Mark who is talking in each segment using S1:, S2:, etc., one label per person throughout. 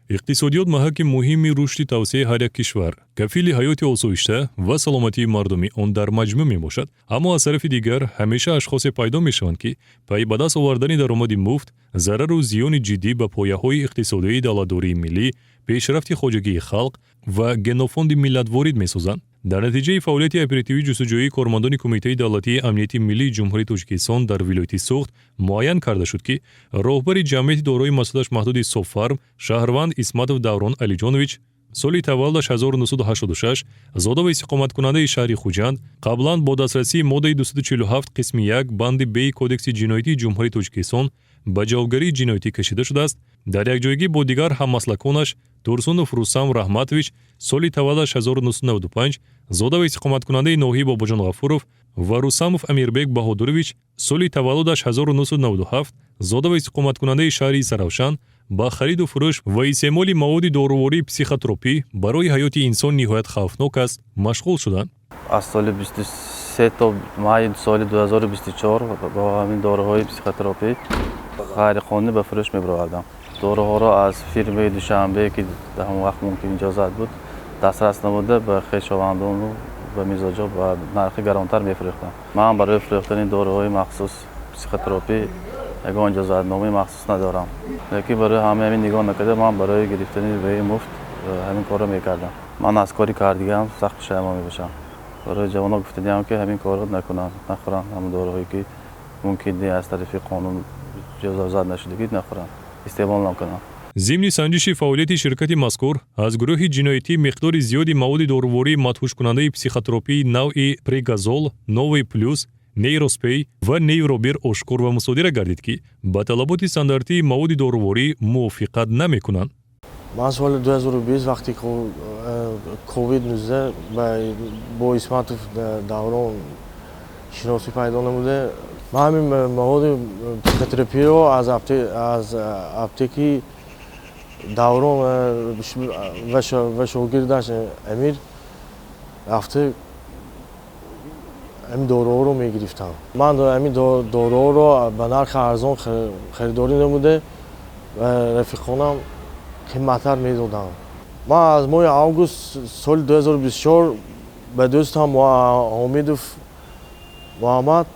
S1: Иқтисодиёт маҳаки муҳими рушди тавсеаи ҳар як кишвар, кафили ҳаёти осоишта ва саломатии мардуми он дар маҷмӯъ мебошад. Аммо аз тарафи дигар ҳамеша ашхосе пайдо мешаванд, ки пайи ба даст овардани даромади муфт зарару зиёни ҷиддӣ ба пояҳои иқтисодии давлатдории миллӣ, пешрафти хоҷагии халқ ва генофонди миллат ворид месозанд. Дар натиҷаи фаъолияти оперативӣ ҷустуҷӯии кормандони Кумитаи давлатии амнияти миллии Ҷумҳурии Тоҷикистон дар вилояти Суғд муайян карда шуд, ки роҳбари ҷамъияти дорои масъулияташ маҳдуди Соффарм, шаҳрванд Исматов Даврон Алиҷонович, соли таваллудаш 1986, зода ва истиқоматкунандаи шаҳри Хуҷанд, қаблан бо дастрасии моддаи 247 қисми 1 банди б Кодекси ҷиноятии Ҷумҳурии Тоҷикистон ба ҷавобгарии ҷиноятӣ кашида шудааст, дар якҷоягӣ бо дигар ҳаммаслаконаш Турсунов Рустам Раҳматович, соли таваллудаш 1995, зода ва истиқоматкунандаи ноҳияи Бобоҷон Ғафуров, ва Рустамов Амирбек Баҳодурович, соли таваллудаш 1997, зода ва истиқоматкунандаи шаҳри Саравшан, ба хариду фурӯш ва истеъмоли маводи дорувории психотропӣ барои ҳаёти инсон ниҳоят хавфнок аст, машғул шуданд.
S2: Аз соли 23 то майи соли 2024 бо ҳамин доруҳои психотропӣ ғайриқонунӣ ба фурӯш мебаровардам. Доруҳоро аз фирмаи Душанбе, ки дар ҳамон вақт мумкин иҷозат буд, дастрас намуда, ба хешовандону ба мизоҷо ба нархи гаронтар мефурӯхтам. Ман барои фурӯхтани доруҳои махсус психотропӣ ягон иҷозатномаи махсус надорам, лекин барои ҳама ҳамин нигоҳ накарда, ман барои гирифтани баҳои муфт ҳамин корро мекардам. Ман аз кори кардигаам сахт пушаймон мебошам. Барои ҷавонон гуфтаниам, ки ҳамин корро накунанд, нахӯранд. Ҳамон доруҳое, ки мумкин аз тарафи қонун иҷозат нашудагӣ, нахӯранд, истеъмол накунанд.
S1: Зимни санҷиши фаъолияти ширкати мазкур аз гурӯҳи ҷиноятӣ миқдори зиёди маводи дорувории мадҳушкунандаи психотропии навъи Прегазол, Новый плюс, Нейроспей ва Нейробир ошкор ва мусодира гардид, ки ба талаботи стандартии маводи доруворӣ мувофиқат намекунанд.
S3: Ман соли 2020, вақте ковид-19, бо Исматов Даврон шиносӣ пайдо намуда, ман ҳамин маводи психотерапияро аз аптеки Даврон ва шогирдаш Амир рафта, ҳамин доруҳоро мегирифтам. Ман ҳамин доруҳоро ба нархи арзон харидорӣ намуда ва рафиқонам қиматтар медодам. Ман аз моҳи август соли 2024 ба дӯстам Ҳомидов Муҳаммад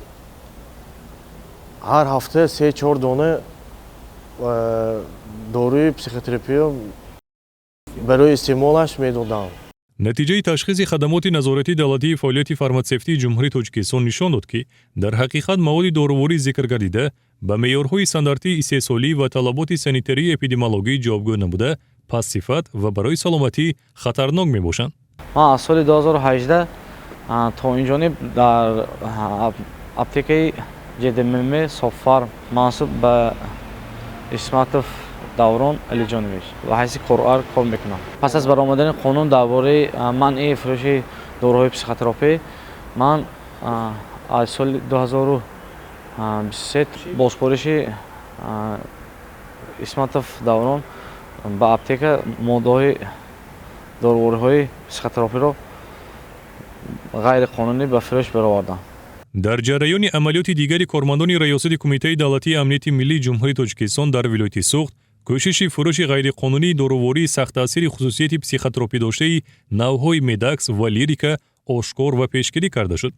S3: ҳар ҳафта се чор дона доруи психотерапия барои истеъмолаш медодам.
S1: Натиҷаи ташхиси хадамоти назоратии давлатии фаъолияти фарматсевтии Ҷумҳурии Тоҷикистон нишон дод, ки дар ҳақиқат маводи доруворӣ зикргардида ба меъёрҳои стандартии истеҳсолӣ ва талаботи санитарию эпидемиологӣ ҷавобгӯ набуда, пастсифат ва барои саломатӣ хатарнок мебошанд.
S4: Ман аз соли 2018 то инҷониб дар аптекаи ҶДММ Соффарм, мансуб ба Исматов Даврон Алиҷонович, ба ҳайси коргар кор мекунам. Пас аз баромадани қонун дар бораи манъи фурӯши доруҳои психотропӣ, ман аз соли 2023 бо супориши Исматов Даврон ба аптека моддаҳои дорувориҳои психотропиро ғайриқонунӣ ба фурӯш баровардам.
S1: Дар ҷараёни амалиёти дигари кормандони Раёсати Кумитаи давлатии амнияти миллии Ҷумҳурии Тоҷикистон дар вилояти Суғд кӯшиши фурӯши ғайриқонунии дорувории сахттаъсири хусусияти психотропӣ доштаи навъҳои Медакс ва Лирика ошкор ва пешгирӣ карда шуд.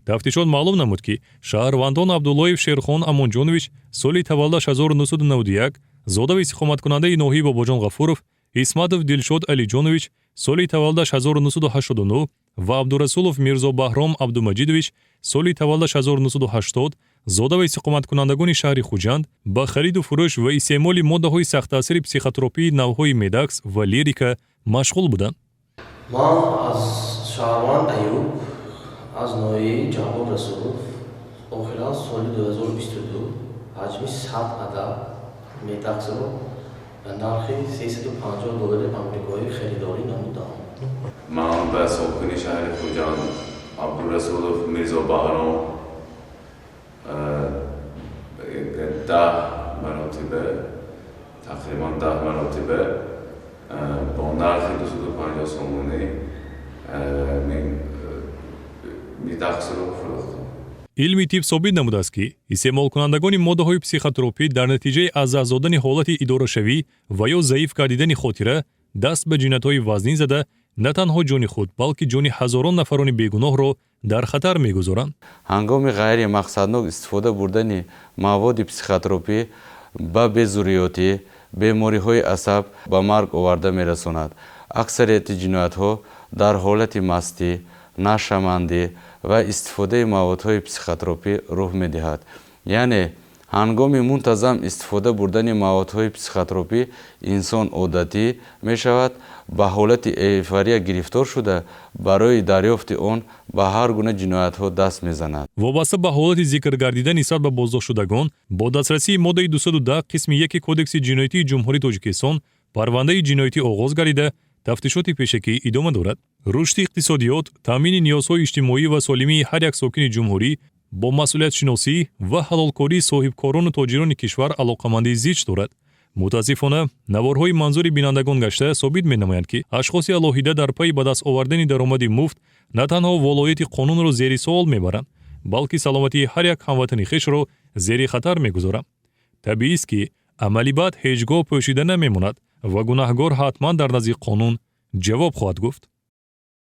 S1: Тафтишот маълум намуд, ки шаҳрвандон Абдуллоев Шерхон Амонҷонович, соли таваллудаш 1991, зода ва истиқоматкунандаи ноҳияи Бобоҷон Ғафуров, Исматов Дилшод Алиҷонович, соли таваллудаш 1989, ва Абдурасулов Мирзобаҳром Абдумаҷидович, соли таваллудаш 1980, зода ва истиқоматкунандагони шаҳри Хуҷанд, ба хариду фурӯш ва истеъмоли моддаҳои сахттаъсири психотропии навъҳои Медакс ва Лирика машғул буданд.
S5: Ман аз шаҳрванд Аюб аз ноҳияи Ҷаббор Расулов охиран соли 2022 ҳаҷми 100 адад Медаксро ба нархи 350 доллари амрикоӣ харидорӣ намудам.
S6: Ман ба сокини шаҳри Хуҷанд Абдурасулов Мирзо Баҳром 10 маротиба, тақрибан 10 маротиба бо нархи 250 сомонӣ Медаксро фурӯхтам.
S1: Илми тиб собит намудааст, ки истеъмолкунандагони моддаҳои психотропӣ дар натиҷаи аз даст додани ҳолати идорашавӣ ва ё заиф гардидани хотира даст ба ҷиноятҳои вазнин зада, на танҳо ҷони худ, балки ҷони ҳазорон нафарони бегуноҳро дар хатар мегузоранд.
S7: Ҳангоми ғайримақсаднок истифода бурдани маводи психотропӣ ба безурриётӣ, бемориҳои асаб, ба марг оварда мерасонад. Аксарияти ҷиноятҳо дар ҳолати мастӣ, нашъамандӣ ва истифодаи маводҳои психотропӣ рух медиҳад. Яъне ҳангоми мунтазам истифода бурдани маводҳои психотропӣ инсон одатӣ мешавад, ба ҳолати эйфория гирифтор шуда, барои дарёфти он ба ҳар гуна ҷиноятҳо даст мезанад.
S1: Вобаста ба ҳолати зикргардида нисбат ба боздоштшудагон бо дастрасии моддаи 210 қисми 1 Кодекси ҷиноятии Ҷумҳурии Тоҷикистон парвандаи ҷиноятӣ оғоз гардида, тафтишоти пешакӣ идома дорад. Рушди иқтисодиёт, таъмини ниёзҳои иҷтимоӣ ва солимии ҳар як сокини ҷумҳурӣ бо масъулиятшиносӣ ва ҳалолкории соҳибкорону тоҷирони кишвар алоқамандии зич дорад. Мутаассифона, наворҳои манзури бинандагон гашта собит менамоянд, ки ашхоси алоҳида дар пайи ба даст овардани даромади муфт на танҳо волоияти қонунро зери суол мебаранд, балки саломатии ҳар як ҳамватани хешро зери хатар мегузоранд. Табиист, ки амали бад ҳеҷ гоҳ пӯшида намемонад ва гунаҳгор ҳатман дар назди қонун ҷавоб хоҳад гуфт.